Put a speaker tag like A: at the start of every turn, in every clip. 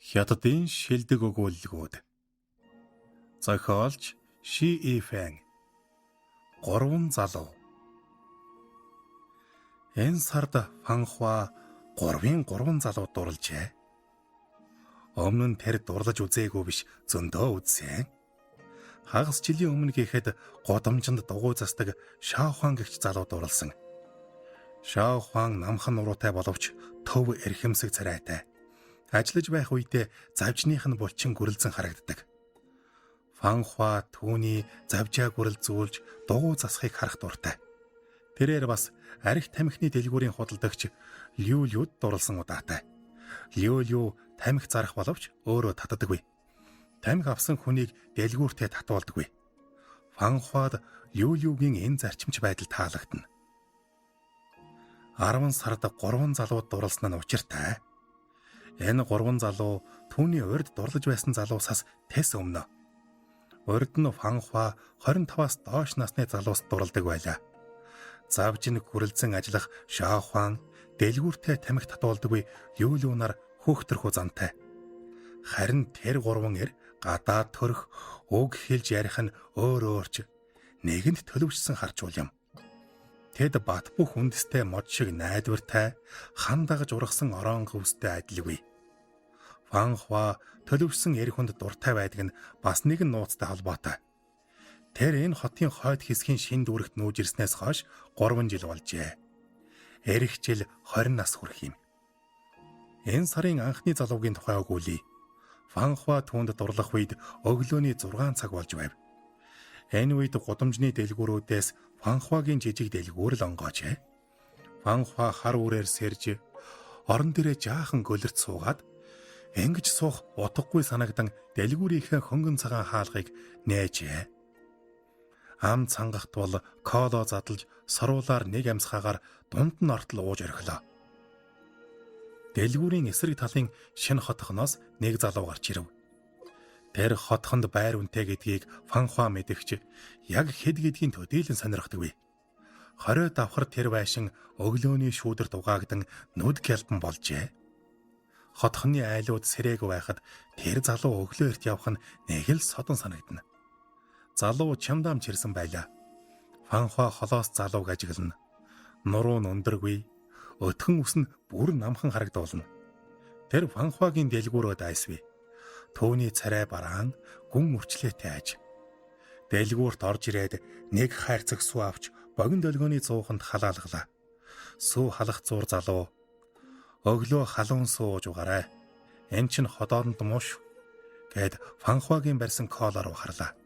A: Хятадын шилдэг өгүүлэлгүүд. Зохиолч Ши Ифэн. Гурван залуу. Энэ сард Фанхуа гурвын гурван залуу дурлжээ. Өмнө нь тэр дурлаж үзээгүй биш, зөндөө үзсэн. Хагас жилийн өмнө гэхэд гудамжинд дугуй застаг Шао Хуан гэгч залуу дурлсан. Шао Хуан намхан нуруутай боловч төв эрхэмсэг царайтай. Ажиллаж байх үедээ завжных нь булчин гүрэлзэн харагддаг. Фан Хуа түүний завжаа гүрэлзүүлж дугуй засахыг харах дуртай. Тэрээр бас арх тамхины дэлгүүрийн худалдагч Лю Люд дурлсан удаатай. Лю Лю тамхи зарах боловч өөрөө татдаггүй. Тамхи авсан хүнийг дэлгүүртээ татуулдаггүй. Фан Хуад Лю Люгийн энэ зарчимч байдал таалагдана. 10 сард 3 залууд дурлсан нь учиртай. Энэ 3 залуу түүний урд дурлаж байсан залуусаас тэс өмнө. Урд нь Фан Хуа 25-аас доош насны залуус дурладаг байлаа. Завжин гүрэлзэн ажиллах Шао Хуан дэлгүүртээ тамхи татуулдаггүй Лю Лю нар хөөхтөрхүү зантай. Харин тэр гурван эр гадаад төрөх үг хэлж ярих нь өөр өөрч нэгэнд төлөвшсөн харчуул юм. Тэд бат бөх үндэстэй мод шиг найдвартай хан дагаж ургасан орон хөвстэй адилгүй. Фан Хуа төлөвшсөн эр хүнд дуртай байдаг нь бас нэгэн нууцтай холбоотой. Тэр энэ хотын хойд хэсгийн шин дүүрэгт нүүж ирснээс хойш 3 жил болжээ. Эрэх жил 20 нас хүрэх юм. Энэ сарын анхны залуугийн тухай өгүүлье. Фан Хуа түүнд дурлах үед өглөөний 6 цаг болж байв. Энэ үед гудамжны дэлгүүрүүдээс Фан Хуагийн жижиг дэлгүүр л онгоожээ. Фан Хуа хар үрээр сэрж орон дээрээ жаахан гөлөрт суугаад ингэж суух утгагүй санагдан дэлгүүрийнхээ хөнгөн цагаан хаалгыг нээжээ. Ам цангахт бол коло задлж саруулаар нэг амьсгаагаар дунд нь ортол ууж орхилоо. Дэлгүүрийн эсрэг талын шинэ хотхоноос нэг залуу гарч ирэв. Тэр хотхонд байр үнэтэй гэдгийг Фан Хуа мэдэгч яг хэд гэдгийг төдийлөн сонирхдаггүй. 20 давхар тэр байшин өглөөний шүүдэрт угаагдан нүд гялбан болжээ. Хотхоны айлууд сэрээгүй байхад тэр залуу өглөө эрт явах нь нэг л содон санагдана. Залуу чамдаам чирсэн байлаа. Фан Хуа холоос залууг ажиглана. Нуруу нь өндөргүй, өтгөн үс нь бүр намхан харагдуулна. Тэр Фан Хуагийн дэлгүүрөө дайсвэ. Түүний царай бараан гүн үрчлээтэй аж. Дэлгүүрт орж ирээд нэг хайрцаг сүү авч богино долгионы зууханд халаалгалаа. Сүү халах зуур залуу өглөө халуун сүү ууж угаарай. Эн чинь ходоонд муу шүү гэд Фан Хуагийн барьсан кола руу харлаа.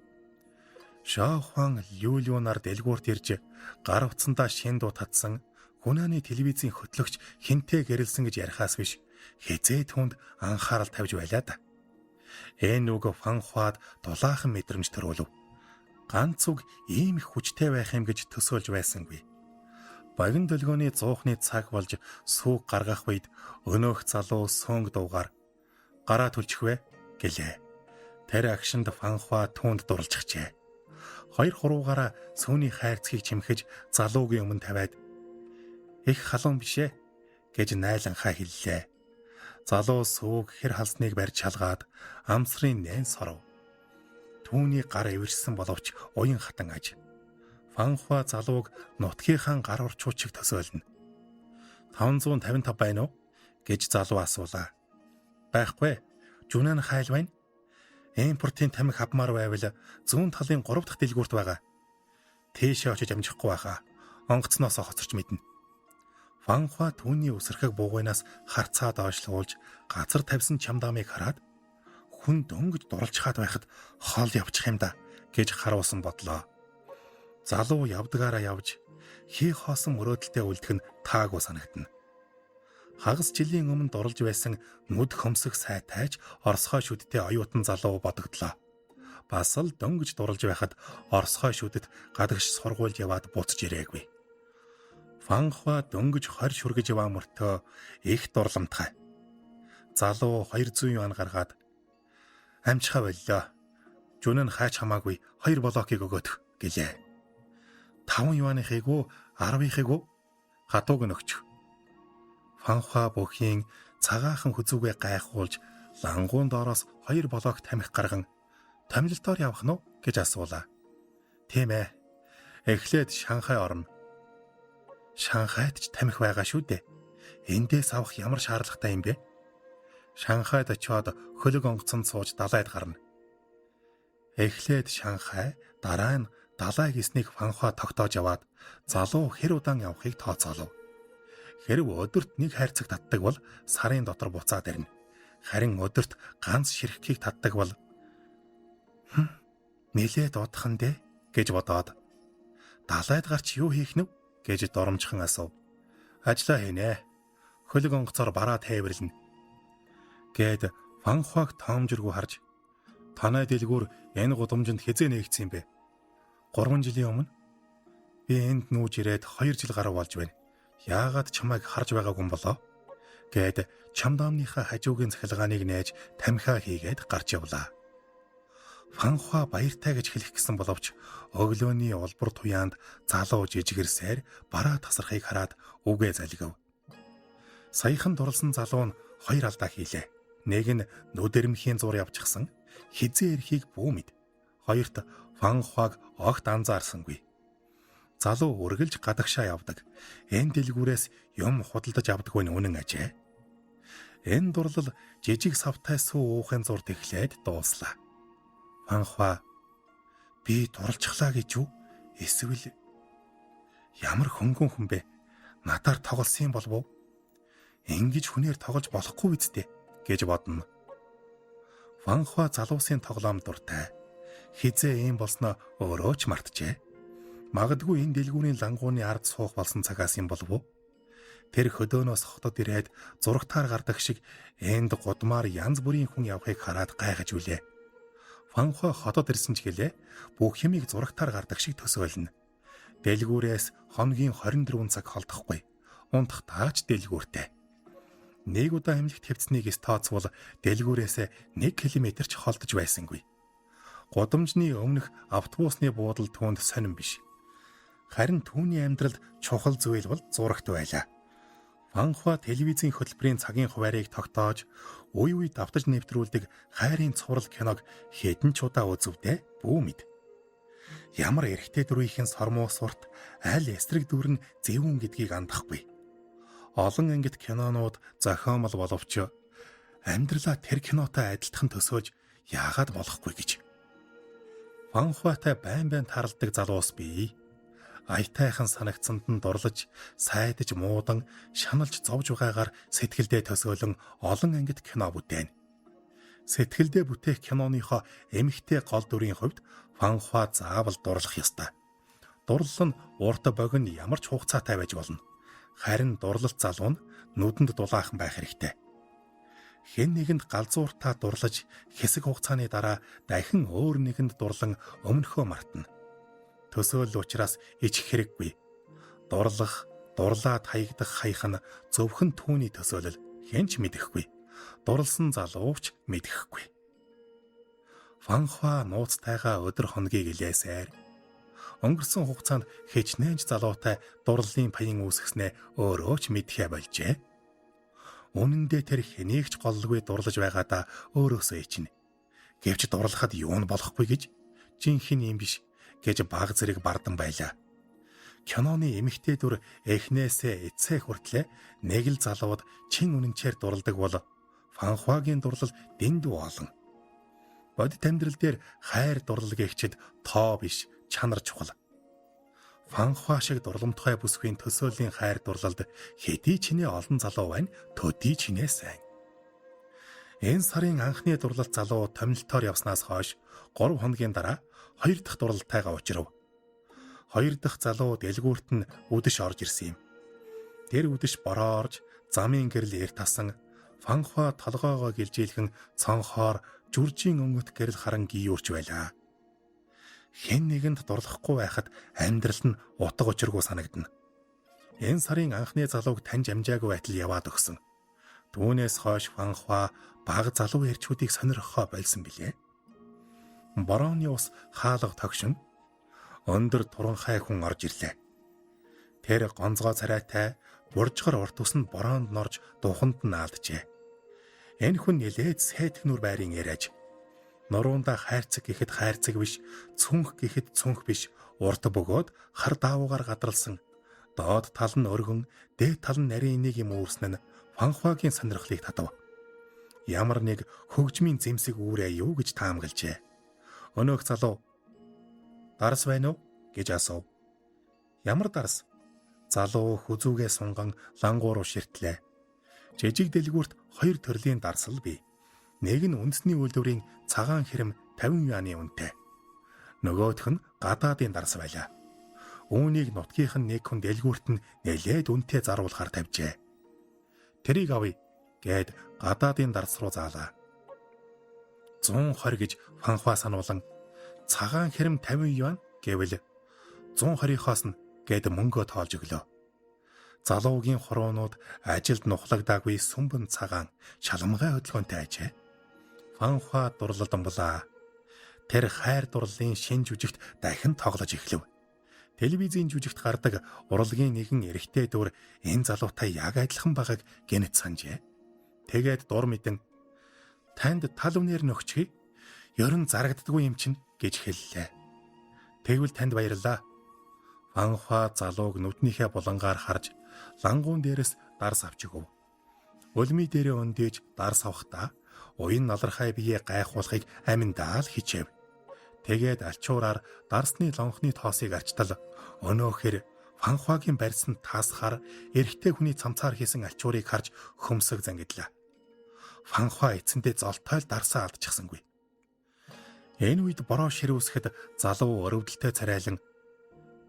A: Шао Хуан Лю Лю нар дэлгүүрт ирж гар утсандаа шин дуу татсан Хүнааний телевизийн хөтлөгч хинтээ гэрэлсэн гэж ярихаас биш хэзээ түүнд анхаарал тавьж байлаа да. Энэ үг Фан Хуад дулаахан мэдрэмж төрүүлв. Ганц үг ийм их хүчтэй байх юм гэж төсөөлж байсангүй. Богино долгионы зуухны цаг болж сүүг гаргах үед өнөөх залуу сөнг дуугаар гараа түлчих вэ гэлээ. Тэр агшинд Фан Хуа түүнд дурлжчихжээ. Хоёр хуруугаараа сүүний хайрцгийг чимхэж залуугийн өмнө тавиад их халуун бишээ гэж найланхаа хэллээ. Залуу сүүг хэр халсныг барьж шалгаад амсрын нэн соров. Түүний гар эвэрсэн боловч уян хатан аж. Фан Хуа залууг нутгийнхаа гар урчуучиг төсөөлнө. 555 байна уу гэж залуу асуулаа. Байхгүй. Жүнэн хайл байна. Импортын тамхи авмаар байвал зүүн талын 3 дахь дэлгүүрт байгаа. Тийшээ очиж амжихгүй байхаа. Онгоцноос хоцорч мэднэ. Фан Хуа түүний үсрэхэг буугынаас харцаа доошлуулж газар тавьсан чамдаамыг хараад хүн дөнгөж дурлжхаад байхад хол явчих юм да гэж харуулсан бодлоо. Залуу явдгаараа явж хий хоосон мөрөөдөлтэй үлдэх нь таагүй санагдана. Хагас жилийн өмнө дурлж байсан нүд хөмсөх сайтайж орсгой шүдтэй оюутан залуу бодогдлоо. Бас л дөнгөж дурлж байхад орсгой шүдэт гадагш сургуульд яваад буцаж ирээгүй. Фан Хуа дөнгөж 20 шүргэж яваа мөртөө их дурламтгай. Залуу 200 юан гаргаад амжихаа боллоо. Жүнэн хайч хамаагүй 2 блокийг өгөөдөх гэлээ. 5 юаныхыг үү 10-ынхыг үү хатууг нь өгчих. Фан Хуа бүхийн цагаахан хүзүүгээ гайхуулж Лангуун доороос 2 блок тамхи гарган томилолтоор явах нь уу гэж асуулаа. Тийм ээ. Эхлээд Шанхай орно. Шанхайд ч тамхи байгаа шүү дээ. Эндээс авах ямар шаардлагатай юм бэ? Шанхайд очиод хөлөг онгоцонд сууж далайд гарна. Эхлээд Шанхай, дараа нь далай гэснийг Фанхуа тогтоож яваад залуу хэр удаан явахыг тооцоолов. Хэрв өдөрт нэг хайрцаг татдаг бол сарын дотор буцаад ирнэ. Харин өдөрт ганц ширхгийг татдаг бол нилээд удах нь дээ гэж бодоод далайд гарч юу хийх нүв гэж доромжхон асуув. Ажлаа хийнэ. Хөлөг онгоцоор бараа тээвэрлэнэ. Гээд Фанхуаг тоомжиргүй харж танай дэлгүүр энэ гудамжинд хэзээ нээгдсэн юм бэ? 3 жилийн өмнө би энд нүүж ирээд 2 жил гаруй болж байна. Яагаад чамайг харж байгаагүй юм болоо? Гээд чамдаамныхаа хажуугийн цахилгааныг нээж тамхиа хийгээд гарч явлаа. Фанхуа баяртай гэж хэлэх гэсэн боловч өглөөний улбар туяанд залуу жижигэрсээр бараа тасархыг хараад үгээ залгив. Саяхан дурлсан залуу нь 2 алдаа хийлээ. Нэг нь нүд эрмхийн зур явчихсан, хизээ ирэхийг бүү мэд. Хоёрт Фанхуаг огт анзаарсангүй. Залуу үргэлж гадагшаа явдаг. Энэ дэлгүүрээс юм худалдаж авдаггүй нь үнэн ажээ. Энэ дурлал жижиг савтай сүү уухын зур тэглээд дууслаа. Фанхуа би дурлцглаа гэж юу? Эсвэл ямар хөнгөн хүн бэ? Надаар тоглосон юм болов уу? Ингэж хүнээр тоглож болохгүй үсттэй гэж бодно. Фанхуа залуусын тоглоом дуртай. Хизээ ийм болсноо өөрөө ч мартжээ. Магадгүй энэ дэлгүүрийн лангууны ард суух болсон цагаас юм болов уу? Тэр хөдөөнөөс хотод ирээд зурагтаар гардаг шиг энд гудмаар янз бүрийн хүн явахыг хараад гайхаж үлээ. Фанхуа хотод ирсэн ч гэлээ бүх юмыг зурагтаар гардаг шиг төсөөлнө. Дэлгүүрээс хоногийн 24 цаг холдохгүй. Унтах таач дэлгүүртэй. Нэг удаа эмнэлэгт хэвцнийг эс тооцвол дэлгүүрээс 1 км ч холдож байсангүй. Гудамжны өмнөх автобусны буудал түүнд сонин биш. Харин түүний амьдралд чухал зүйл бол зурагт байлаа. Фанхуа телевизийн хөтөлбөрийн цагийн хуваарийг тогтоож, үе үе давтаж нэвтрүүлдэг хайрын цуврал киног хэдэн ч удаа үзвдээ бүү мэд. Ямар эрэгтэй дүрийнхэн сормуус сурт аль эсрэг дүр нь зэвүүн гэдгийг андахгүй. Олон ангит кинонууд зохиомол боловч амьдралаа тэр кинотой адилтхан төсөөлж яагаад болохгүй гэж. Фанхуатай байн байн тааралдаг залуус бий. Аятайхан санагдсанд нь дурлаж, сайдаж муудан, шаналж зовж байгаагаар сэтгэлдээ төсөөлөн олон ангит кино бүтээнэ. Сэтгэлдээ бүтээх киноныхоо эмэгтэй гол дүрийн хувьд Фанхуа заавал дурлах ёстой. Дурлал нь урт богино ямар ч хугацаатай байж болно. Харин дурлалт залуу нь нүдэнд дулаахан байх хэрэгтэй. Хэн нэгэнд галзууртаа дурлаж хэсэг хугацааны дараа дахин өөр нэгэнд дурлан өмнөхөө мартна. Төсөөлөл учраас ичих хэрэггүй. Дурлах, дурлаад хаягдах хаях нь зөвхөн түүний төсөөлөл, хэн ч мэдэхгүй. Дурлсан залуувч мэдэхгүй. Фанхуа нууцтайгаа өдөр хоногийг илээсээр өнгөрсөн хугацаанд хичнээн ч залуутай дурлалын паян үүсгэснээ өөрөө ч мэдэхээ болжээ. Үнэн дээр тэр хэнийг ч голлгүй дурлаж байгаадаа өөрөөсөө ичнэ. Гэвч дурлахад юу нь болохгүй гэж жинхэнэ юм биш гэж баг зэрэг бардан байлаа. Киноны эмэгтэй дүр эхнээсээ эцсээ хүртлээ нэг л залууд чин үнэнчээр дурладаг бол Фанхуагийн дурлал дэндүү олон. Бодит амьдрал дээр хайр дурлал гэгчэд тоо биш, чанар чухал. Фанхуа шиг дурламтгай бүсгүйн төсөөлийн хайр дурлалд хэдий чинээ олон залуу байна, төдий чинээ сайн. Энэ сарын анхны дурлалт залуу томилтоор явснаас хойш 3 хоногийн дараа 2 дахь дурлалтайгаа учрав. 2 дахь залуу дэлгүүрт нь үдэш орж ирсэн юм. Тэр үдэш бороо орж замын гэрэл эр тасан Фанхуа толгоогоо гэлжийлхэн цонхоор зүржийн өнгөт гэрэл харан гиюрч байлаа. Хэн нэгэнд дурлахгүй байхад амьдрал нь утга учиргүй санагдана. Энэ сарын анхны залууг таньж амжаагүй байтал яваад өгсөн. Түүнээс хойш Фанхуа баг залуу эрчүүдийг сонирхохоо болсон билээ. Борооны ус хаалга тогшин өндөр туранхай хүн орж ирлээ. Тэр гонцгой царайтай буржгар урт ус нь бороонд норж духанд нь алджээ. Энэ хүн нэлээд сайтгнүр байрын яриаж. Нуруунда хайрцаг гэхэд хайрцаг биш, цүнх гэхэд цүнх биш, урт бөгөөд хар даавуугаар гадралсан. Доод тал нь өргөн, дээд тал нь нарийн нэг юм үүрсэн нь Фанхуагийн сонирхлыг татав. Ямар нэг хөгжмийн зэмсэг үүрээ юу гэж таамаглажээ. Өнөөх залуу дарс байна уу гэж асуув. Ямар дарс? Залуу хүзүүгээ сунган лангуу руу ширтлээ. Жижиг дэлгүүрт хоёр төрлийн дарсал бий. Нэг нь үндэсний үйлдвэрийн цагаан хэрэм 50 юаны үнэтэй. Нөгөөх нь гадаадын дарс байлаа. Үүнийг нутгийнх нь нэг хүн дэлгүүрт нь нэлээд үнэтэй заруулахар тавьжээ. Тэрийг авъя гэд гадаадын дарс руу заалаа. 120 гэж Фанхуа сануулan цагаан хэрэм 50 юан гэвэл 120-охоос нь гэд мөнгөө тоолж өглөө. Залуугийн хуруунууд ажилд нухлагдаагүй сүмбэн цагаан шаламгай хөдөлгөөнтэй ажээ. Фанхуа дурлал думблаа. Тэр хайр дурлалын шин жүжигт дахин тоглож эхлэв. Телевизийн жүжигт гардаг урлагийн нэгэн эрэгтэй дүр энэ залуутай яг адилхан байгааг гэнэт санджээ. Тэгээд дур мэдэн танд тал үнээр нөхчгий. Ерөн зарагддаггүй юм чинь гэж хэллээ. Тэгвэл танд баярлалаа. Фанхуа залууг нүднийхээ булангаар харж лангуун дээрээс дарс авч өгөв. Улми дээрээ өндөөж дарс авахдаа уян налархай биеэ гайхуулахыг аминдаа л хичээв. Тэгээд альчуураар дарсны лонхны тоосыг арчтал өнөөхөр Фанхуагийн барьсан тас хар эрэгтэй хүний цамцаар хийсэн альчуурыг харж хөмсөг зангидлаа. Фанхуа эцэндээ золтой л дарсаа алдчихсангүй. Энэ үед бороо ширүүсэхэд залуу өрөвдөлтэй царайлан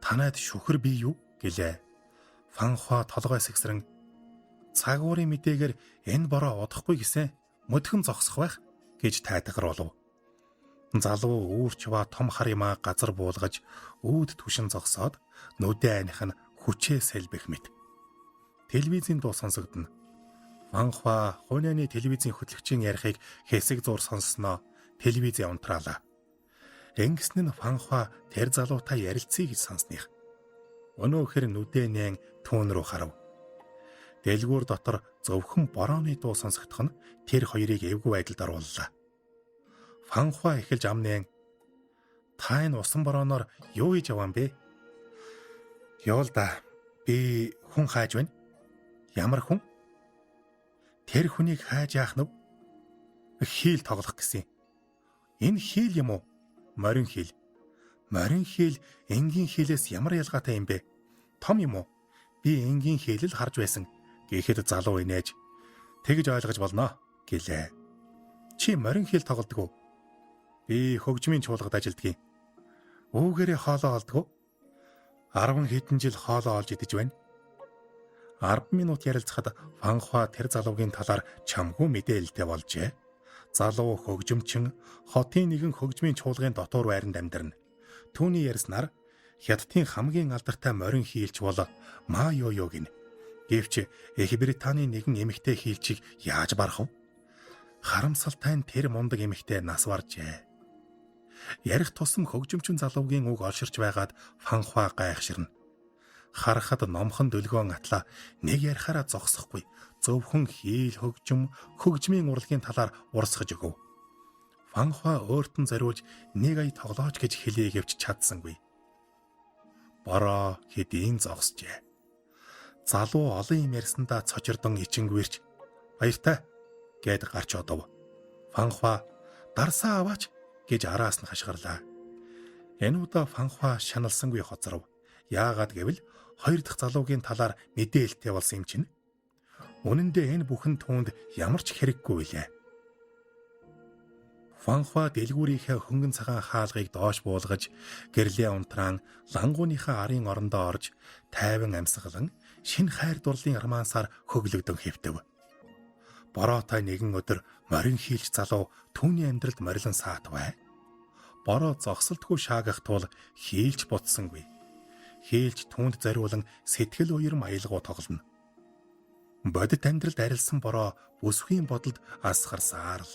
A: танайд шүхэр бий юу гэлээ. Фанхуа толгой сэгсрэн цагуурын мэдээгээр энэ бороо удахгүй гэсэн мөдгөн зогсох байх гэж тайтгаруулв. Залуу үүрч ба том хар юмаа газар буулгаж үүд түшин зогсоод нүдэ аних нь хүчээ сэлбэх мэт. Телевизийн дуу сонсогдоно. Фанхуа хуунаны телевизийн хөтлөгчийн ярихыг хэсэг зур сонссноо телевизээ унтраалаа. Ингэсэн нь Фанхуа тэр залуутай ярилцъя гэж сонсных. Өнөөхөр нүдэ нээн түүн рүү харав. Дэлгүүр дотор зөвхөн борооны дуу сонсогдох нь тэр хоёрыг эвгүй байдалд орууллаа. Фанхуа эхэлж ам нээн та энэ усан борооноор юу хийж яваа юм бэ? Ёо л да. Би хүн хайж байна. Ямар хүн? Тэр хүнийг хайж яах нь вэ? Хийл тоглох гэсэн. Энэ хийл юм уу? Морин хийл. Морин хийл энгийн хийлээс ямар ялгаатай юм бэ? Том юм уу? Би энгийн хийл л харж байсан. Гэхэд залуу инээж тэгж ойлгож болно гэлээ. Чи морин хийл тоглодог уу? Би хөгжмийн чуулгад ажилдгийг. Үүгээрээ хоолоо олдгоо. 10 хэдэн жил хоолоо олж идэж байна. 10 минут ярилцахад Фанхуа тэр залуугийн талаар чамгүй мэдээлэлтэй болжээ. Залуу хөгжимчин хотын нэгэн хөгжмийн чуулгын дотуур байранд амьдарна. Түүний ярьснаар Хятадын хамгийн алдартай морин хийлч бол Ма Йо гинэ. Гэвч Их Британий нэгэн эмэгтэй хийлчийг яаж барах вэ? Харамсалтай нь тэр мундаг эмэгтэй нас баржээ. Ярих тусам хөгжимчин залуугийн үг олширч байгаад Фанхуа гайхширна. Харахад номхон дөлгөөн атлаа нэг ярихаараа зогсохгүй зөвхөн хийл хөгжим, хөгжмийн урлагийн талаар урсгаж өгөв. Фанхуа өөрт нь зориулж нэг ая тоглооч гэж хэлье гэвч чадсангүй. Бороо хэдийн зогсжээ. Залуу олон юм ярьсандаа цочирдон ичингвэрч баяртай гэд гарч одов. Фанхуа дарсаа аваач гэж араас нь хашгирлаа. Энэ удаа Фанхуа шаналсангүй хоцоров. Яагаад гэвэл хоёр дахь залуугийн талаар мэдээлэлтэй болсон юм чинь. Үнэн дээр энэ бүхэн түүнд ямар ч хэрэггүй билээ. Фанхуа дэлгүүрийнхээ хөнгөн цагаан хаалгыг доош буулгаж гэрлээ унтраан лангууныхаа арын орондоо орж тайван амьсгалан шинэ хайр дурлалын романсаар хөглөгдөн хэвтэв. Бороотой нэгэн өдөр морин хийлч залуу түүний амьдралд морилон саатвай. Бороо зогсолтгүй шаагах тул хийлч бутсангүй. Хийлч түүнд зориулан сэтгэл уярм аялгау тоглоно. Бодит амьдралд арилсан бороо бүсгүй бодолд асгарсаар л.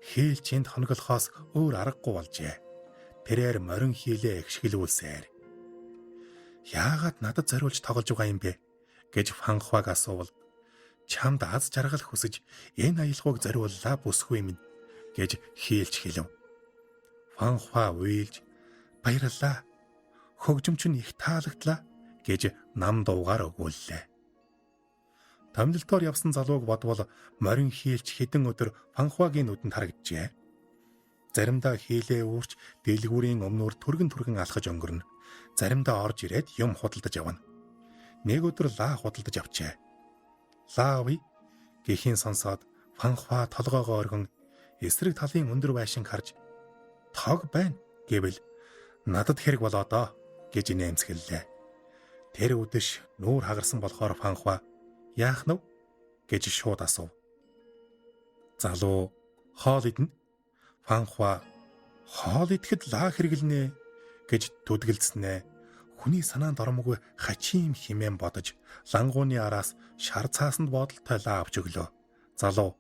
A: Хийлч энд хоноглохоос өөр аргагүй болжээ. Тэрээр морин хийлээ эгшгэлүүлсээр. Яагаад надад зориулж тоглож байгаа юм бэ гэж Фанхваг асуувал Чамд аз жаргал хүсэж энэ аялгауг зориуллаа бүсгүй минь гэж хийлж хэлв. Фанхуа уйлж баярлалаа. Хөгжимч нь их таалагдлаа гэж нам дуугаар өгүүллээ. Томилолтоор явсан залууг бодвол морин хийлч хэдэн өдөр Фанхуагийн нүдэнд харагджээ. Заримдаа хийлээ үүрч дэлгүүрийн өмнөр түргэн түргэн алхаж өнгөрнө. Заримдаа орж ирээд юм худалдаж явна. Нэг өдөр лаа худалдаж авчээ. Лаа авъя гэхийн сонсоод Фанхуа толгоогоо өргөн эсрэг талын өндөр байшинг харж тог байна гэвэл надад хэрэг болоо доо гэж инээмсэглэлээ. Тэр үдэш нүүр хагарсан болохоор Фанхуа яах нь вэ гэж шууд асуув. Залуу хоол идэнэ. Фанхуа хоол идэхэд лаа хэрэглэнэ гэж түдгэлдснээ. Хүний санаанд ормгүй хачим химэн бодож лангууны араас шар цаасанд бодолтой лаа авч өглөө. Залуу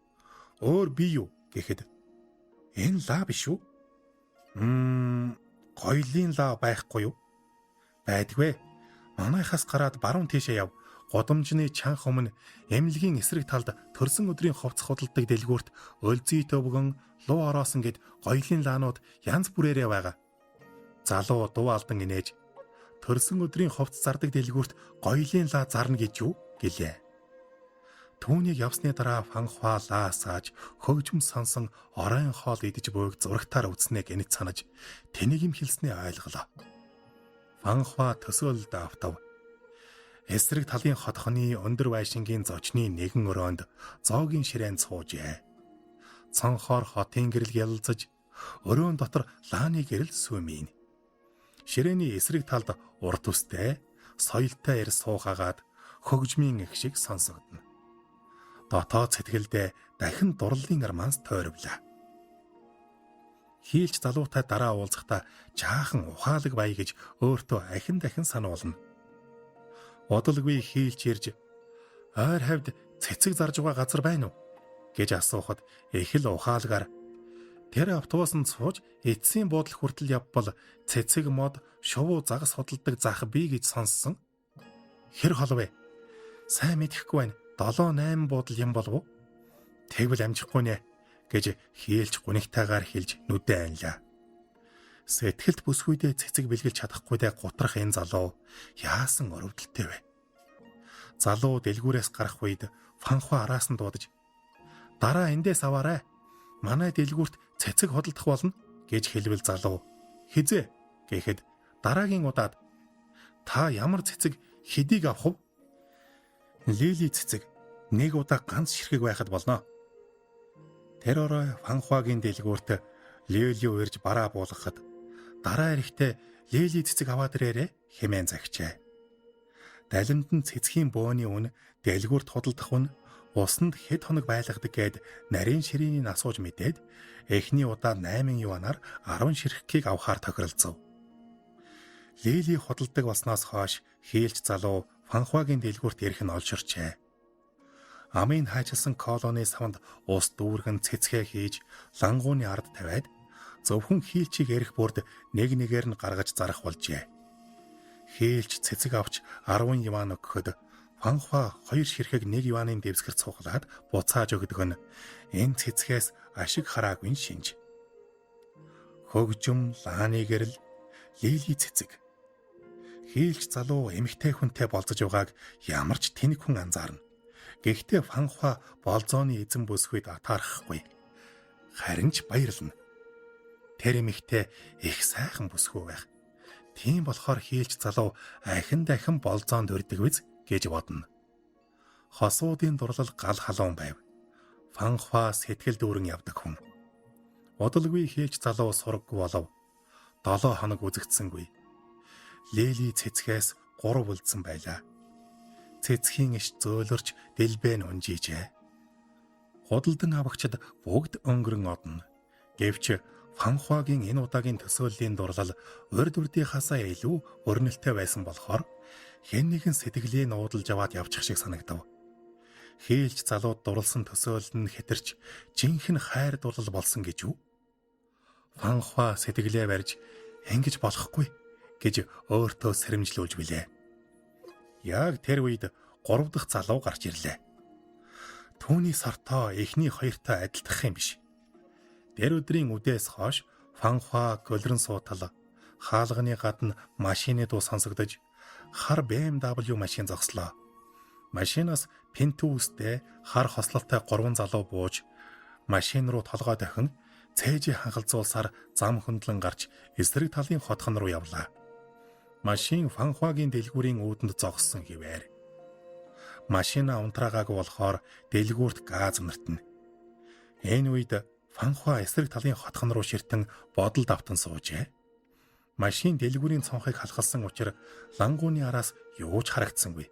A: өөр би юу гэхэд энэ лаа биш үү? Гоёлын лаа байхгүй юу? Байдгүй. Манайхаас гараад баруун тийшээ яв. Годамжны чанх өмнө эмнэлгийн эсрэг талд төрсөн өдрийн хувцас худалдаг дэлгүүрт өлзий төвгөн, луу ороосон гэд гоёлын лаанууд янз бүрээрээ байгаа. Залуу дуу алдан инээж төрсөн өдрийн хувцас зардаг дэлгүүрт гоёлын лаа зарна гэж юу гэлээ. Түүнийг явсны дараа Фанхуа лаа сааж хөгжим сонсон оройн хоол идэж буйг зурагтаар үзснээ гэнэт санаж тэнийг юм хэлснээ ойлголоо. Фанхуа төсөөлөлд автав. Эсрэг талын хотхоны өндөр байшингийн зочны нэгэн өрөөнд зоогийн ширээнд суужээ. Цонхоор хотын гэрэл ялзаж өрөөн дотор лааны гэрэл сүймийн. Ширээний эсрэг талд урт үстэй соёлтой эр суухагаад хөгжмийн эх шиг сонсогдоно. Дотоод сэтгэлдээ дахин дурлалын романс тойрвлаа. Хийлч залуутай дараа уулзахдаа жаахан ухаалаг бай гэж өөртөө ахин дахин сануулна. Удалгүй хийлч ирж ойр хавьд цэцэг зарж байгаа газар байна уу гэж асуухад их л ухаалгаар тэр автобусанд сууж эцсийн буудал хүртэл явбал цэцэг мод шувуу загас худалдаг зах бий гэж сонссон. Хэр хол вэ? Сайн мэдэхгүй байна. 7 8 буудал юм болов уу? Тэгвэл амжихгүй нэ гэж хийлч гунигтайгаар хэлж нүдэ анилаа. Сэтгэлд бүсгүйдээ цэцэг бэлгэлж чадахгүйдээ гутрах энэ залуу яасан өрөвдөлтэй вэ? Залуу дэлгүүрээс гарах үед Фанхуа араас нь дуудаж "Дараа эндээс аваарай. Манай дэлгүүрт цэцэг худалдах болно" гэж хэлвэл залуу "Хизээ" гэхэд дараагийн удаад "Та ямар цэцэг хэдийг авах вэ?" "Лили цэцэг нэг удаа ганц ширхэг байхад болно." Тэр орой Фанхуагийн дэлгүүрт Лилио ирж бараа буулгахад дараа эрэхтээ Лили цэцэг аваад ирээрээ хэмээн загчээ. Далимд нь цэцгийн бөөний үн, дэлгүүрт худалдах үн, усанд хэд хоног байлгадаг гээд нарийн ширээний асууж мэдээд эхний удаа 8 юанаар 10 ширхгийг авахар тохиролцов. Лили худалдаг болсноос хойш хийлч залуу Фанхуагийн дэлгүүрт ирэх нь олширчээ. Амын хайчилсан колоны савнд ус дүүргэн цэцгээ хийж лангууны ард тавиад зөвхөн хийлчийг эрэх бүрд нэг нэгээр нь гаргаж зарах болжээ. Хийлч цэцэг авч 10 юан өгөхөд Фанхуа 2 ширхэг 1 юанын дэвсгэр цуглаад буцааж өгдөг нь энэ цэцгээс ашиг хараагүй шинж. Хөгжим, лааны гэрэл, лили цэцэг. Хийлч залуу эмэгтэй хүнтэй болзож байгааг ямар ч тэнэг хүн анзаарна. Гэхдээ Фанхуа болзооны эзэн бүсгүйд атаархахгүй. Харин ч баярлна. Тэр эмэгтэй их сайхан бүсгүй байх. Тийм болохоор хийлч залуу ахин дахин болзоонд өрдөг биз гэж бодно. Хосуудын дурлал гал халуун байв. Фанхуа сэтгэл дүүрэн явдаг хүн. Удалгүй хийлч залуу сураггүй болов. 7 хоног үзэгдсэнгүй. Лели цэцгээс 3 үлдсэн байлаа. Цэцгийн иш зөөлөрч дэлбэ нь унжижээ. Худалдан авагчид бүгд өнгөрөн одно. Гэвч Фанхуагийн энэ удаагийн төсөөллийн дурлал урд урдынхаасаа илүү өрнөлттэй байсан болохоор хэн нэгэн сэтгэлээ нуудалж аваад явчих шиг санагдав. Хийлч залууд дурлсан төсөөлөл нь хэтэрч жинхэнэ хайр дурлал болсон гэж үү? Фанхуа сэтгэлээ барьж ингэж болохгүй гэж өөртөө сэрэмжлүүлж билээ. Яг тэр үед 3 дахь залуу гарч ирлээ. Түүний сортоо эхний хоёртой адилтгах юм биш. Тэр өдрийн үдээс хойш Фанхуа голрон суутал хаалганы гадна машины дуу сонсогдож хар BMW машин зогслоо. Машинаас пинтүүстэй хар хослолтой 3 залуу бууж машин руу толгой дохин цээжи хангалзуулсаар зам хөндлөн гарч эсрэг талын хотхон руу явлаа. Машин Фанхуагийн дэлгүүрийн үүдэнд зогссон хിവэр. Машина унтраагаагүй болохоор дэлгүүрт газ мөртнө. Энэ үед Фанхуа эсрэг талын хотхон руу ширтэн бодол давтан суужээ. Машин дэлгүүрийн цонхыг халахалсан учир лангууны араас юу ч харагдсангүй.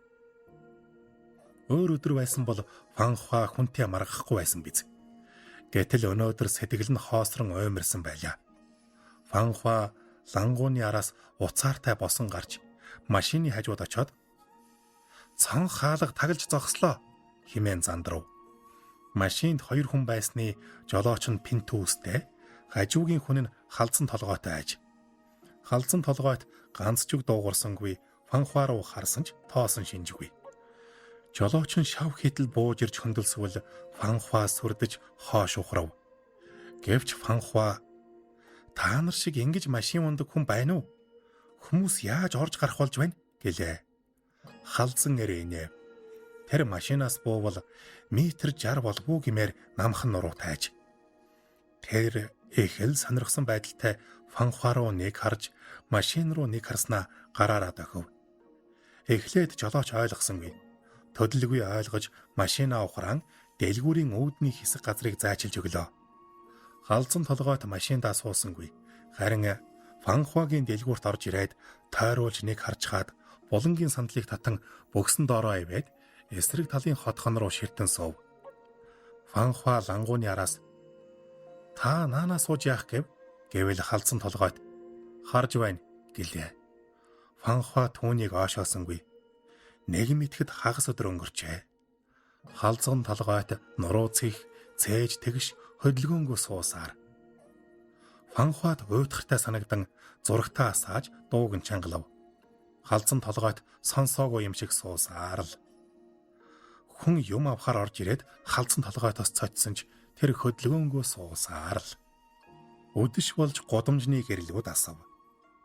A: Өөр өдөр байсан бол Фанхуа хүнтэй маргахгүй байсан биз. Гэтэл өнөөдөр сэтгэл нь хоосрон ойморсон байлаа. Фанхуа лангууны араас уцаартай босон гарч машины хажууд очоод цонх хаалга тагалж зогслоо хэмээн зандрав. Машинд хоёр хүн байсны жолооч нь пинтүүстэй, хажуугийн хүн нь халзан толгойтой аж. Халзан толгойт ганц ч үг дуугарсангүй Фанхуа руу харсан ч тоосон шинжгүй. Жолооч нь шав хитэл бууж ирж хөндлөсвөл Фанхуа сүрдэж хоош ухрав. Гэвч Фанхуа та нар шиг ингэж машин ундаг хүн байна уу? Хүмүүс яаж орж гарах болж байна гэлээ. Халзан эрэнэ. Тэр машинаас буувал метр 60 болов уу гэмээр намхан нуруу тайж. Тэр их л сонирхсан байдалтай Фанхуа руу нэг харж машин руу нэг харснаа гараараа дохив. Эхлээд жолооч ойлгосонгүй. Төдөлгүй ойлгож машина ухраан дэлгүүрийн үүдний хэсэг газрыг зайчилж өглөө. Халзан толгойт машиндаа суусангүй. Харин Фанхуагийн дэлгүүрт орж ирээд тойруулж нэг харчхаад булангийн сандлыг татан бөгсөн доороо ивээд эсрэг талын хотхон руу ширтэн суув. Фанхуа лангууны араас та наанаа сууж яах гэв? Гэвэл халзан толгойт харж байна гэлээ. Фанхуа түүнийг оошоосонгүй. Нэг мэтгэд хагас өдөр өнгөрчээ. Халзан толгойт нуруу цэх, цээж тэгш хөдөлгөөнгөө суусаар. Фанхуад уйтгартай санагдан зурагтаа асааж дууг нь чангалав. Халзан толгойт сонсоогүй юм шиг суусаар л. Хүн юм авахар орж ирээд халзан толгойтоос цоцсон ч тэр хөдөлгөөнгөө суусаар л. Үдэш болж гудамжны гэрлүүд асав.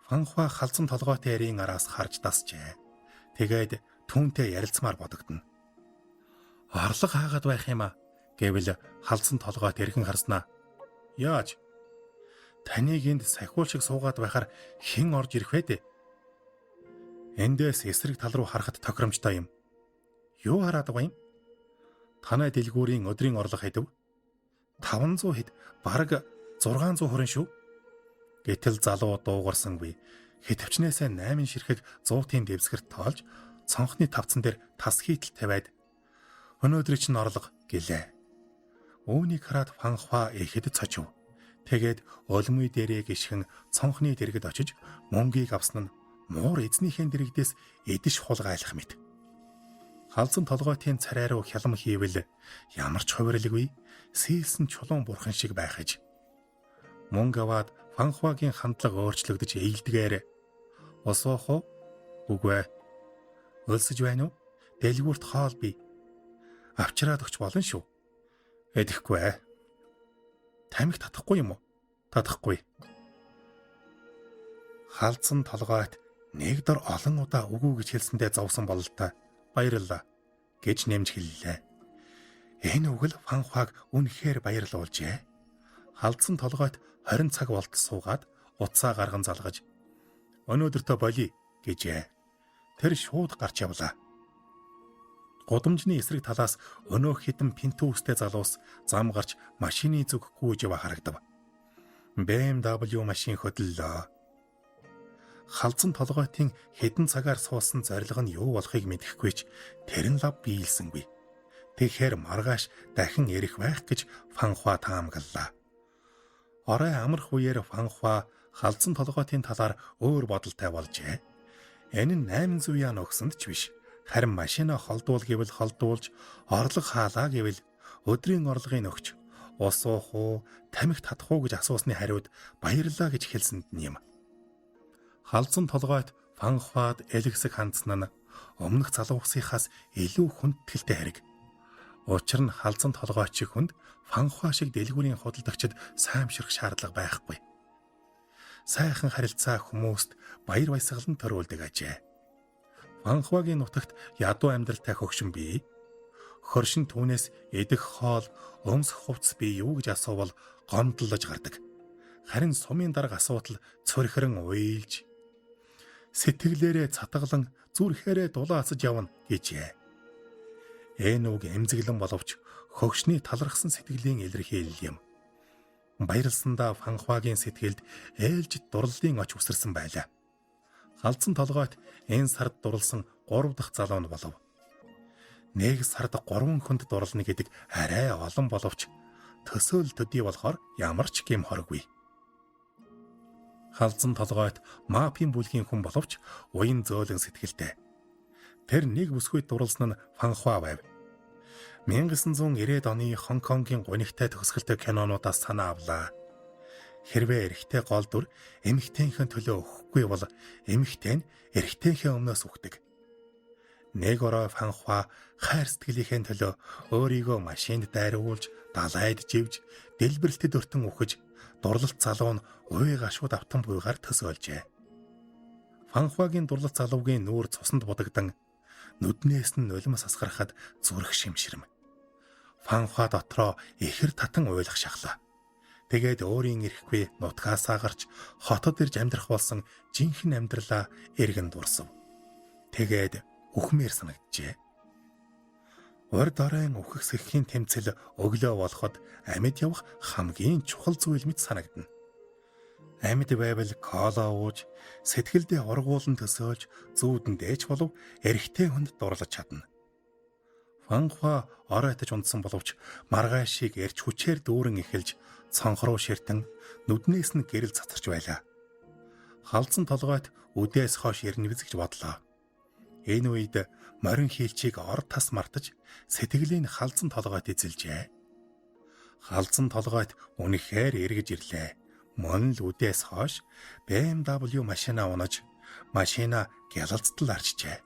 A: Фанхуа халзан толгойтой ярийн араас харж дасжээ. Тэгээд түүнтэй ярилцмаар бодогдоно. Орлого хаагаад байх юм а гэвэл халзан толгойт эргэн харснаа. Яаж? Таныг энд сахиул шиг суугаад байхаар хэн орж ирэх вэ дээ? Эндээс эсрэг тал руу харахад тохиромжтой юм. Юу хараад байгаа юм? Танай дэлгүүрийн өдрийн орлого хэдэв? 500 хэд, бараг 600 хүрэн шүү. Гэтэл залуу дуугарсангүй. Хэтвчнээсээ 8 ширхэг 100-ийн дэвсгэрт тоолж цонхны тавцан дээр тас хийтэл тавиад өнөөдрийн чинь орлого гэлээ. Үүнийг хараад Фанхуа ихэд цочив. Тэгээд олмын дээрээ гიშгэн цонхны дэргэд очиж мөнгийг авсан нь муур эзнийхээ дэрэгдээс эдиш хулгайлах мэт. Халзан толгойтын царай руу хялам хийвэл ямар ч хувирлгүй сээлсэн чулуун бурхан шиг байх аж. Мөнгө аваад Фанхуагийн хандлага өөрчлөгдөж эелдгээр ус уух уу? Үгүй ээ. Өлсөж байна уу? Дэлгүүрт хоол бий. Авчраад өгч болно шүү. Эдэхгүй ээ. Тамхи татахгүй юм уу? Татахгүй. Халзан толгойт нэг дор олон удаа үгүй гэж хэлсэндээ зовсон бололтой. Баярлалаа гэж нэмж хэллээ. Энэ үг л Фанхуаг үнэхээр баярлуулжээ. Халзан толгойт 20 цаг болтол суугаад утсаа гарган залгаж өнөөдөртөө болий гэжээ. Тэр шууд гарч явлаа. Гудамжны эсрэг талаас өнөөх хитэн пинтүүстэй залуус зам гарч машины зүг гүйж яваа харагдав. BMW машин хөдөллөө. Халзан толгойтын хэдэн цагаар суусан зорилго нь юу болохыг мэдэхгүй ч тэр нь лав биелсэнгүй. Тэгэхээр маргааш дахин ирэх байх гэж Фанхуа таамаглалаа. Орой амрах үеэр Фанхуа халзан толгойтын талаар өөр бодолтой болжээ. Энэ нь 800 ян өгсөнд ч биш. Харин машина холдуул гэвэл холдуулж, орлого хаалаа гэвэл өдрийн орлогыг өгч, ус уух уу, тамхи татах уу гэж асуусны хариуд баярлалаа гэж хэлсэнд нь юм. Халзан толгойт Фанхуад элэгсэг хандсан нь өмнөх залуусынхаас илүү хүндэтгэлтэй хэрэг. Учир нь халзан толгойч шиг хүнд Фанхуа шиг дэлгүүрийн худалдагчид саймшрах шаардлага байхгүй. Сайхан харилцаа хүмүүст баяр баясгалан төрүүлдэг ажээ. Фанхуагийн нутагт ядуу амьдралтай хөгшин бий. Хөршин түүнээс идэх хоол, өмсөх хувцас бий юу гэж асуувал гомдлож гардаг. Харин сумын дарга асуудал цөрхөрөн уйлж сэтгэлээрээ цатгалан зүрхээрээ дулаацаж явна гэжээ. Энэ үг эмзэглэн боловч хөгшний талархсан сэтгэлийн илэрхийлэл юм. Баярлсандаа Фанхуагийн сэтгэлд ээлжид дурлалын оч үсэрсэн байлаа. Халдсан толгойт энэ сард дурлсан 3 дахь залуу нь болов. Нэг сард 3 хүнд дурлна гэдэг арай олон боловч төсөөл төдий болохоор ямар ч гэм хоргүй. Халзан толгойт мафийн бүлгийн хүн боловч уян зөөлөн сэтгэлтэй. Тэр нэг бүсгүй дурлсан нь Фанхуа байв. 1990-ад оны Хонконгийн гунигтай төгсгөлтэй кинонуудаас санаа авлаа. Хэрвээ эрэгтэй гол дүр эмэгтэйнхэн төлөө өгөхгүй бол эмэгтэй нь эрэгтэйнхээ өмнөөс үхдэг. Нэг орой Фанхуа хайр сэтгэлийнхээ төлөө өөрийгөө машинд дайруулж, далайд живж, дэлбэрэлтэд өртөн үхэж, дурлалт залуу нь уй гашууд автан буйгаар төсөөлжээ. Фанхуагийн дурлалт залуугийн нүүр цуснд будагдан нүднээс нь нулимс асгарахад зүрх шимширм. Фанхуа дотроо ихэр татан уйлах шахлаа. Тэгээд өөрийн эрэхгүй нутгаасаа гарч хотод ирж амьдрах болсон жинхэнэ амьдралаа эргэн дурсав. Тэгээд үхмээр санагджээ. Урд оройн үхэх сэхэхийн тэмцэл өглөө болоход амьд явах хамгийн чухал зүйл мэт санагдана. Амьд байвал кола ууж, сэтгэлдээ ургуулан төсөөлж, зүүдэндээ ч болов эрэгтэй хүнд дурлаж чадна. Фанхуа оройтож унтсан боловч маргаашийг эрч хүчээр дүүрэн эхэлж цонх руу ширтэн нүднээс нь гэрэл цацарч байлаа. Халдсан толгойт үдээс хойш ирнэ биз гэж бодлоо. Энэ үед морин хийлчийг ор тас мартаж сэтгэлийн халзан толгойт эзэлжээ. Халзан толгойт үнэхээр эргэж ирлээ. Мөн л үдээс хойш BMW машина унаж машина гялалцтал арчжээ.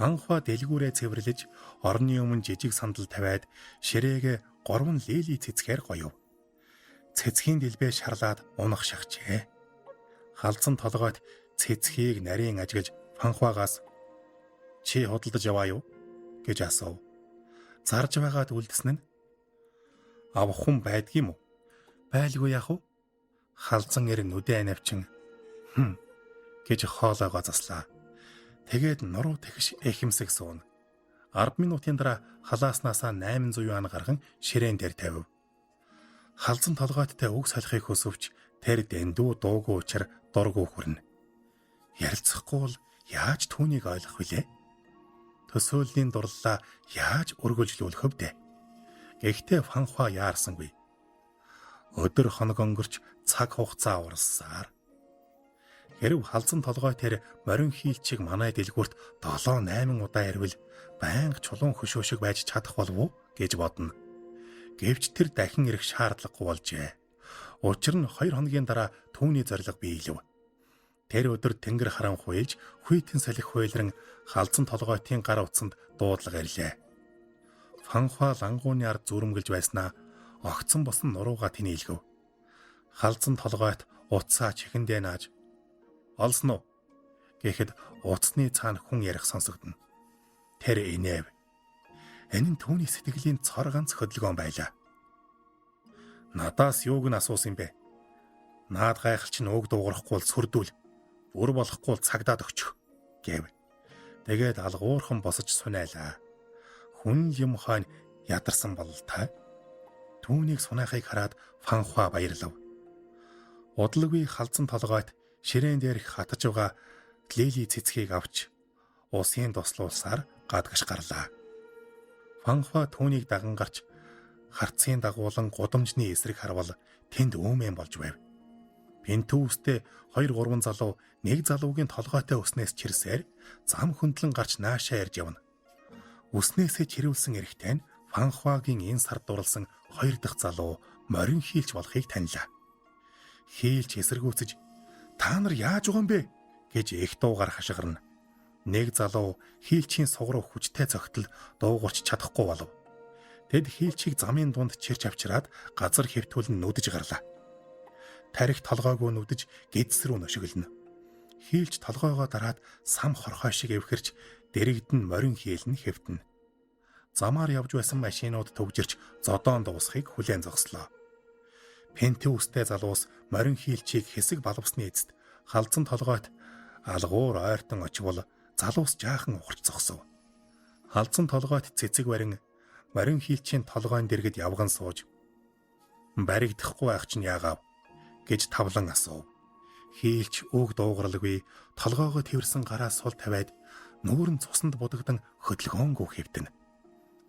A: Фанхуа дэлгүүрээ цэвэрлэж орны өмнө жижиг сандал тавиад ширээгээ 3 лили цэцгээр гоёв. Цэцгийн дэлбээ шарлаад унах шахжээ. Халзан толгойт цэцгийг нарийн ажиглаж Фанхуагаас "Чи худалдаж яваа юу?" гэж асуув. Зарж байгаад үлдсэн нь авах хүн байдгийм үү? Байлгүй яах вэ? Халзан эр нүдэ анавчин "Хм" гэж хоолойгоо заслаа. Тэгээд нуруу тэгш эхэмсэг сууна. 10 минутын дараа халааснасаа 800 юан гарган ширээн дээр тавив. Халзан толгойттой үг солихыг хүсвч тэр дэндүү дуугүй учир дургүй хүрнэ. Ярилцахгүй бол яаж түүнийг ойлгох вүлээ? Төсөөллийн дурлалаа яаж өргөлжлүүлэх вдэ? Гэхдээ Фанхуа яарсангүй. Өдөр хоног өнгөрч цаг хугацаа уралсаар хэрв халзан толгой тэр морин хийлчийг манай дэлгүүрт 7 8 удаа ирвэл байнга чулуун хөшөө шиг байж чадах болов уу гэж бодно. Гэвч тэр дахин ирэх шаардлагагүй болжээ. Учир нь 2 хоногийн дараа түүний зорилго биелэв. Тэр өдөр тэнгэр харанхуйлж хүйтэн салхи хуйлран халзан толгойтын гар утсанд дуудлага ирлээ. Фанхуа лангууны ард зүрмгэлж байснаа огцон босон нурууга тэнийЛгэв. Халзан толгойт утсаа чихэндээ нааж "Олсон уу?" гэхэд утасны цаана хүн ярих сонсогдоно. Тэр инээв. Энэ нь түүний сэтгэлийн цор ганц хөдөлгөөн байлаа. Надаас юуг нь асуусан юм бэ? Наад гайхал чинь уг дуугарахгүй л сүрдүүл. Бүр болохгүй л цагдаад өгчих гэв. Тэгээд алгуурхан босож сунайлаа. Хүн юм хойно ядарсан бололтой. Түүнийг сунаахыг хараад Фанхуа баярлав. Удалгүй халзан толгойт ширээн дээрх хатаж байгаа лили цэцгийг авч усын туслуулсаар гадагш гарлаа. Фанхуа түүнийг даган гарч харцын дагуулan гудамжны эсрэг харвал тэнд өөмэн болж байв. Пентүүстэй 2 3 залуу нэг залуугийн толгойтой өснөөс чирсээр зам хөндлөн гарч наашаа ярьж явна. Үснээсээ чирүүлсэн эрэгтэй нь Фанхуагийн энэ сард дурлсан 2 дахь залуу морин хийлч болохыг танилаа. Хийлч эсэргүүцэж "Та нар яаж байгаа юм бэ?" гэж их дуугаар хашгирна. Нэг залуу хийлчийн суг руу хүчтэй цогтол дуугарч чадахгүй болов. Тэд хийлчийг замын дунд чирч авчираад газар хэвтүүлэн нүдэж гарлаа. Тарих толгойгоо нүдэж гидс рүү нөшөглөнө. Хийлч толгойгоо дараад сам хорхой шиг эвхэрч дэрэгдэн морин хийл нь хэвтэнэ. Замаар явж байсан машинууд төгжирч зодоон дуусахыг хүлээн зогслоо. Пентиустэй залуус морин хийлчийг хэсэг балвсны эцэст халзан толгойт алгуур ойртон очивол залуус жаахан ухарч зогсов. Халзан толгойт цэцэг барин морин хийлчийн толгойн дэргэд явган сууж баригдахгүй байх чинь яагаав гэж тавлан асуув. Хийлч үг дуугаралгүй толгоогоо тэрсэн гараа сул тавиад нүүрэн цуснд будагдан хөдөлгөөнгүй хэвтэнэ.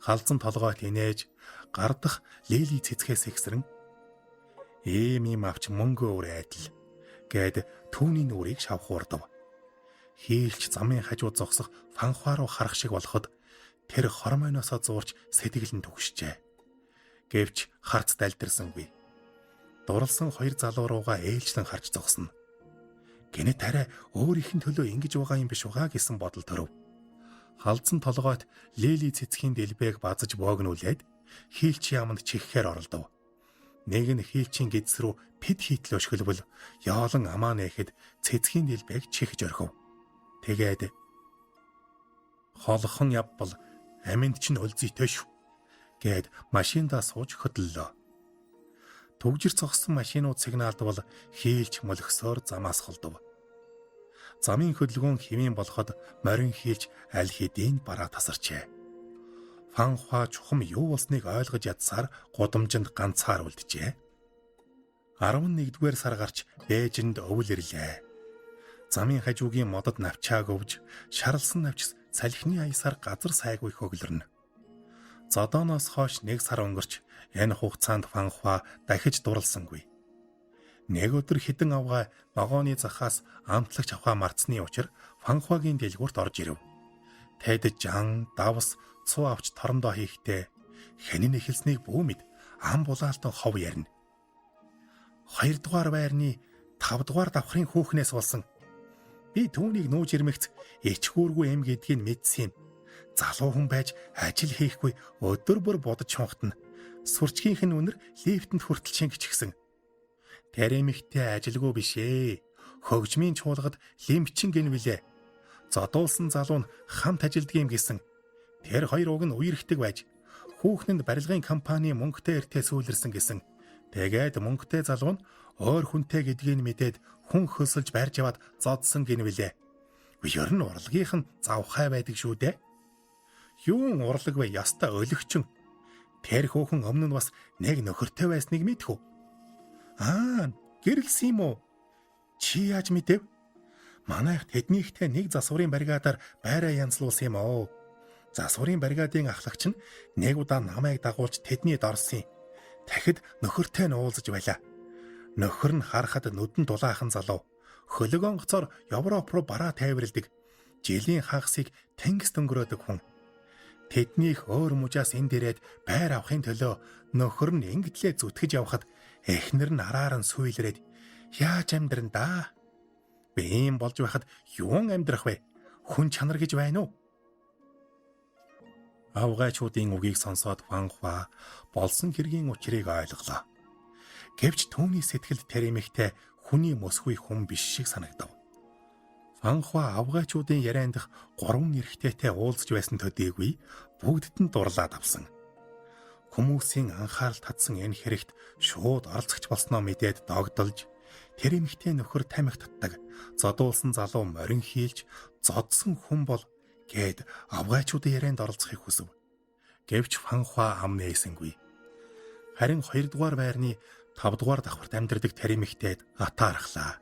A: Халзан толгойт инээж гардах лили цэцгээс ихсрэн ийм юм авч мөнгө өөр айдал гэд түүний нүрийг шавхуурдав. Хийлч замын хажууд зогсох фанхваа руу харах шиг болоход тэр хормойноосоо зуурч сэтгэл нь түгшжээ. Гэвч харц далдирсангүй. Дурлсан хоёр залуу руугаа ээлжлэн харж зогсно. Гэнэт арай өөрийнх нь төлөө ингэж байгаа юм биш угаа гэсэн бодол төрөв. Халзан толгойт лили цэцгийн дэлбээг базаж боогнуулээд хийлч яаманд чихгээр оролдов. Нэг нь хийлчийн гидс рүү пид хийтэл өшгөлбөл яолон амаа нээхэд цэцгийн дэлбээг чихэж орхив. Тэгээд холхон явбал аминд чинь өлзийтэй шүү гэд машиндаа сууж хөдлөлөө. Түгжир цогсон машинууд сигналдвал хийлч мөлгсөөр замаас холдов. Замын хөдөлгөөн хэмээн болоход морин хийлч аль хэдийн бараа тасарчээ. Фан Хуа чухам юу болсныг ойлгож ядсаар гудамжинд ганцаар үлджээ. 11-р сар гарч Бээжинд өвөл ирлээ. Замын хажуугийн модод навчааг өвж, шарлсан навчс салхины аясаар газар сайгүй хөглөрнө. Зодооноос хойш нэг сар өнгөрч энэ хугацаанд Фан Хуа дахиж дурлсангүй. Нэг өдөр хідэн авгай ногооны захаас амтлагч авхаа мартсны учир Фан Хуагийн дэлгүүрт орж ирэв. Тэд жан, давс, цуу авч торондоо хийхдээ хэнэн эхэлснийг бүү мэд ам булаалтан хов ярина. 2 дугаар байрны 5 дугаар давхрын хүүхнээс болсон. Би түүнийг нүүж ирмэгц ичгүүргүй эм гэдгийг мэдсэн юм. Залуу хүн байж ажил хийхгүй өдөр бүр бодож шунхтана. Сурчгийнх нь үнэр лифтэнд хүртэл шингэчихсэн. Тэр эмэгтэй ажилгүй биш ээ. Хөгжмийн чуулгад лимчин гин билээ. Зодуулсан залуу нь хамт ажилддаг юм гэсэн. Тэр хоёр уг нь үерхдэг байж хүүхнэнд барилгын компани мөнгөтэй эртээ сүүлэрсэн гэсэн. Тэгээд мөнгөтэй залуу нь өөр хүнтэй гэдгийг мэдээд хүн хөлсөлж барьж аваад зодсон гин билээ. Ер нь урлагийнх нь завхай байдаг шүү дээ. Юун урлаг вэ яста өлөгчөн. Тэр хүүхэн өмнө нь бас нэг нөхөртэй байсныг мэдэх үү? Аа, гэрэлсэн юм уу? Чи яаж мэдэв? Манайх тэднийхтэй нэг засварын бригадаар байраа янзлуулсан юм оо. Засварын бригадын ахлагч нь нэг удаа намайг дагуулж тэдний дорсон юм. Дахид нөхөртэй нь уулзаж байлаа. Нөхөр нь харахад нүдэн дулаахан залуу. Хөлөг онгоцоор Европ руу бараа тайварладаг. Жилийн хагасыг тэнгис дөнгөрөөдөг хүн. Тэднийх өөр мужаас энд ирээд байр авахын төлөө нөхөр нь ингэтлээ зүтгэж явхад эхнэр нь араар нь сүйрээд яаж амьдран даа? Би ийм болж байхад юун амьдрах вэ? Хүн чанар гэж байна уу? Авгайчуудын үгийг сонсоод Фан Хуа болсон хэргийн учрыг ойлголоо. Гэвч түүний сэтгэлд тэр эмэгтэй хүний мөсгүй хүн биш шиг санагдав. Фан Хуа авгайчуудын яриан дах гурван эрэгтэйтэй уулзж байсан төдийгүй бүгдд нь дурлаад авсан. Хүмүүсийн анхаарал татсан энэ хэрэгт шууд оролцогч болсноо мэдээд догдолж тэр эмэгтэй нөхөр тамхи татдаг. Зодуулсан залуу морин хийлж зодсон хүн бол гээд авгайчуудын ярианд оролцохыг хүсв. Гэвч Фан Хуа ам нээсэнгүй. Харин 2 дугаар байрны 5 дугаар давхарт амьдардаг тэр эмэгтэйд атаархлаа.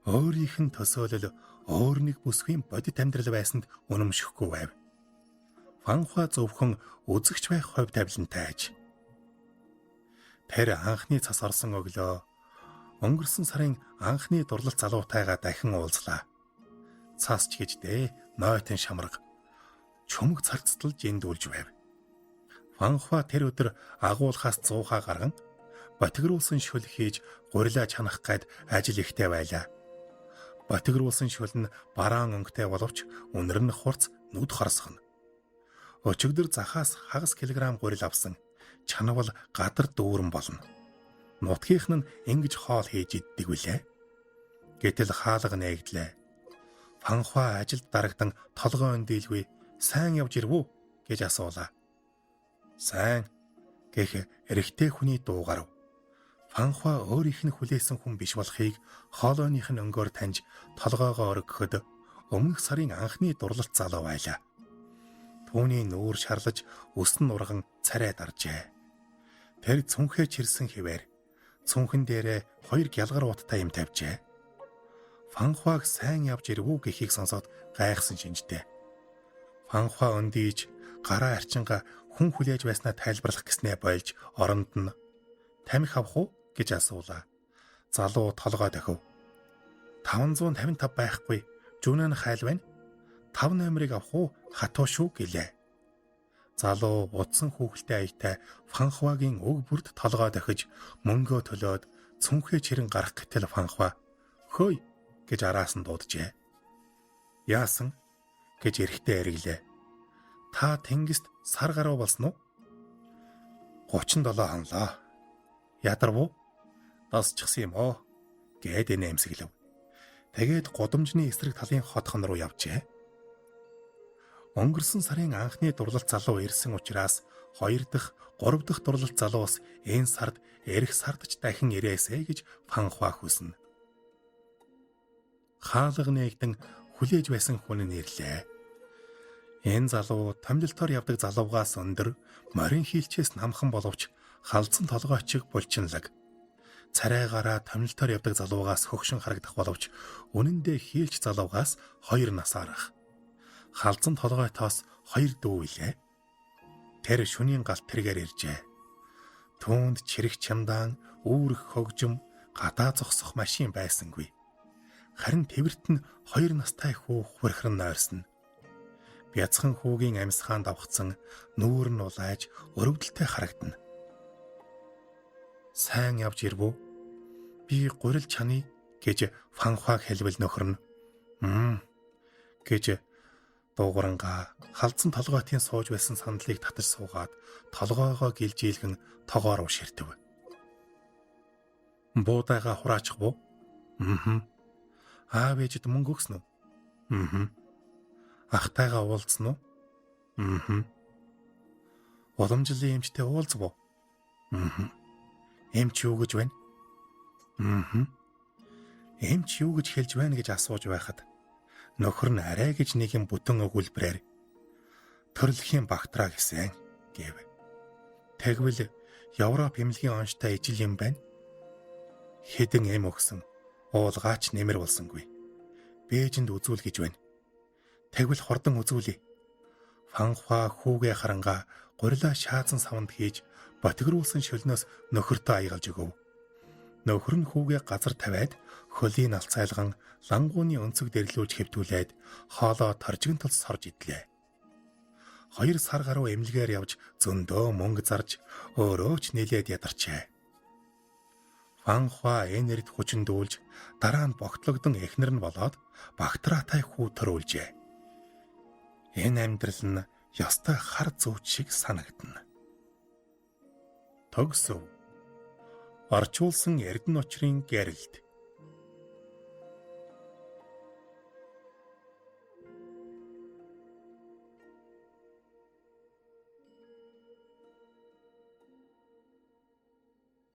A: Өөрийнх нь төсөөлөл өөр нэг бүсгүй бодит амьдрал байсанд үнэмшихгүй байв. Фан Хуа зөвхөн үзэгч байх хувь тавилантай аж. Тэр анхны цас орсон өглөө өнгөрсөн сарын анхны дурлалт залуутайгаа дахин уулзлаа. Цас ч гэж дээ нойтон шамраг чөмөг царцтал жиндүүлж байв. Фан Хуа тэр өдөр агуулхаас 100 гарган ботгируулсан шөл хийж гурилаа чанах гад ажил ихтэй байлаа. Ботгируулсан шөл нь бараан өнгөтэй боловч үнэр нь хурц нүд хорсгоно. Өчигдөр захаас хагас килограмм гурил авсан. Чанавал гадар дүүрэн болно. Нутгийнх нь ингэж хоол хийж иддэг билээ. Гэтэл хаалга нээгдлээ. Фанхуа ажилд дарагдан толгой өндийлгүй сайн явж ирв үү гэж асуулаа. Сайн гэх эрэгтэй хүний дуу гарав. Фанхуа өөрийнх нь хүлээсэн хүн биш болохыг хоолойных нь өнгөөр таньж толгоогоо өргөхөд өмнөх сарын анхны дурлалт залуу байлаа. Түүний нүүр шарлаж өс нь урган царай даржээ. Тэр цүнхээ чирсэн хിവэр цүнхэн дээрээ хоёр гялгар уттай юм тавьжээ. Фанхуаг сайн явж ирв үү гэхийг сонсоод гайхсан шинжтэй. Фанхуа өндийж гараа арчингаа хүн хүлээж байснаа тайлбарлах гэснээ болж оронд нь тамхи авах уу гэж асуулаа. Залуу толгой дохив. 555 байхгүй. Жүүнэн хайл байна. 5 номерыг авах уу? Хатуу шүү гэлээ. Залуу утсан хүүхэлтэй аятай Фанхвагийн өг бүрд толгой дохиж мөнгөө төлөөд цүнхээ чирэн гарах гэтэл Фанхва "Хөөй" гэж араас нь дууджээ. "Яасан?" гэж эрэгтэй эргэлээ. "Та тэнгист сар гаруй болсон уу?" 37 хонлоо. "Ядарв уу?" "Дасчихсан юм оо" гээд нэмсэглэв. Тэгээд гудамжны эсрэг талын хотхон руу явжээ. Өнгөрсөн сарын анхны дурлалт залуу ирсэн учраас 2 дахь, 3 дахь дурлалт залуус энэ сард эрэх сард ч дахин ирээсэй гэж Фанхуа хүснэ. Хаалга нээгдэн хүлээж байсан хүн нь ирлээ. Энэ залуу томилолтоор явдаг залуугаас өндөр, морин хийлчээс намхан боловч халдсан толгойчиг булчинлаг. Царайгаараа томилолтоор явдаг залуугаас хөгшин харагдах боловч үнэн дээр хийлч залуугаас 2 нас арах. Халдсан толгойтоос 2 дүү илээ. Тэр шөнийн галт тэргээр иржээ. Түүнд чирэг чамдаан, үүрэх хөгжим, гадаа зогсох машин байсангүй. Харин тэвэрт нь 2 настай хүү хурхран нойрсон. Бяцхан хүүгийн амьсгаан давхцсан нүүр нь улааж өрөвдөлтэй харагдана. Сайн явж ирв үү? Би гурил чаны гэж Фанхуаг хэлбэл нөхөр нь "Мм" гэж дуугарангаа халдсан толгойтын сууж байсан сандлыг татаж суугаад толгоогоо гэлжийлгэн тогоо руу ширтэв. Буудайгаа хураачих уу? Мм. Аав ээжид мөнгө өгсөн үү? Мм. Ахтайгаа уулзсан уу? Мм. Уламжлалын эмчтэй уулзав уу? Мм. Эмч юу гэж байна? Мм. Эмч юу гэж хэлж байна гэж асууж байхад нөхөр нь арай гэж нэгэн бүтэн өгүүлбэрээр төрөлхийн багтраа гэсэн гэв. Тэгвэл Европ эмнэлгийн онцтой ижил юм байна. Хэдэн эм өгсөн. Уулгаач нэмэр болсонгүй. Бээжинд үзүүл гэж байна. Тэгвэл хурдан үзүүлье. Фанхуа хүүгээ харангаа гурилаа шаазан савнд хийж ботгируулсан шөлнөөс нөхөртөө аягалж өгөв. Нөхөр нь хүүгээ газар тавиад хөлийн алцайлган лангууны өнцөг дэрлүүлж хэвтүүлээд хоолоо торжигн тул сорж идлээ. 2 сар гаруй эмнэлгээр явж зөндөө мөнгө зарж өөрөө ч нилээд ядарчээ. Фанхуа энерт хүчиндүүлж дараа нь богтлогдон эхнэр нь болоод багтраатай хүү төрүүлжээ. Энэ амьдрал нь ёстой хар зүүч шиг санагдана. Төгсөв. Орчуулсан Эрдэнэ очрын гэрэлт.